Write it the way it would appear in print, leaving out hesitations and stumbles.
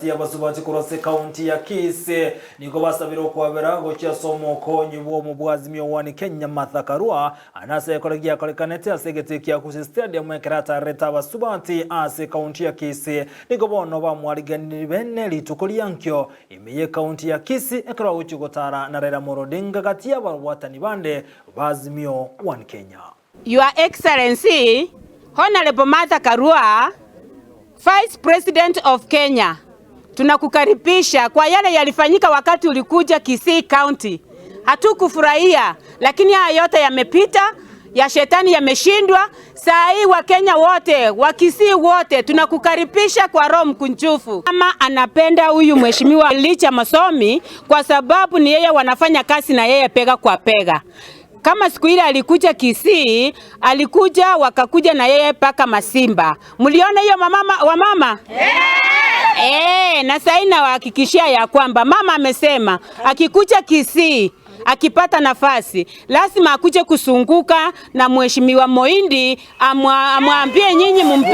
Abasubati korwa ase ekaunti ya Kisii nigo basabire okwabera gochia ase omokonyi bw'omobwazimio one Kenya Martha Karua nase ekore giakorekanete ase egetee kia Gusii Stadium ekero atarerete abasubati ase ekaunti ya Kisii nigo bono bamwariganirie bene rituko ria nkio ime y'ekaunti ya Kisii ekero agochia gotara na Raila Amolo Odinga gati y'abarwatani bande ba Azimio One Kenya. Your Excellency Honorable Martha Karua, Vice President of Kenya, tunakukaribisha kwa yale yalifanyika wakati ulikuja Kisii County. Hatukufurahia, lakini haya yote yamepita, ya shetani yameshindwa. Saa hii Wakenya wote, Wakisii wote tunakukaribisha kwa roho mkunjufu. Mama anapenda huyu mheshimiwa Elijah Masomi kwa sababu ni yeye wanafanya kazi na yeye bega kwa bega. Kama siku ile alikuja Kisii, alikuja wakakuja na yeye paka Masimba. Mliona hiyo mamama wa mama? Yeah. Na sasa nawahakikishia ya kwamba mama amesema akikuja Kisii akipata nafasi lazima akuje kusunguka na mheshimiwa Moindi amwambie nyinyi mumpe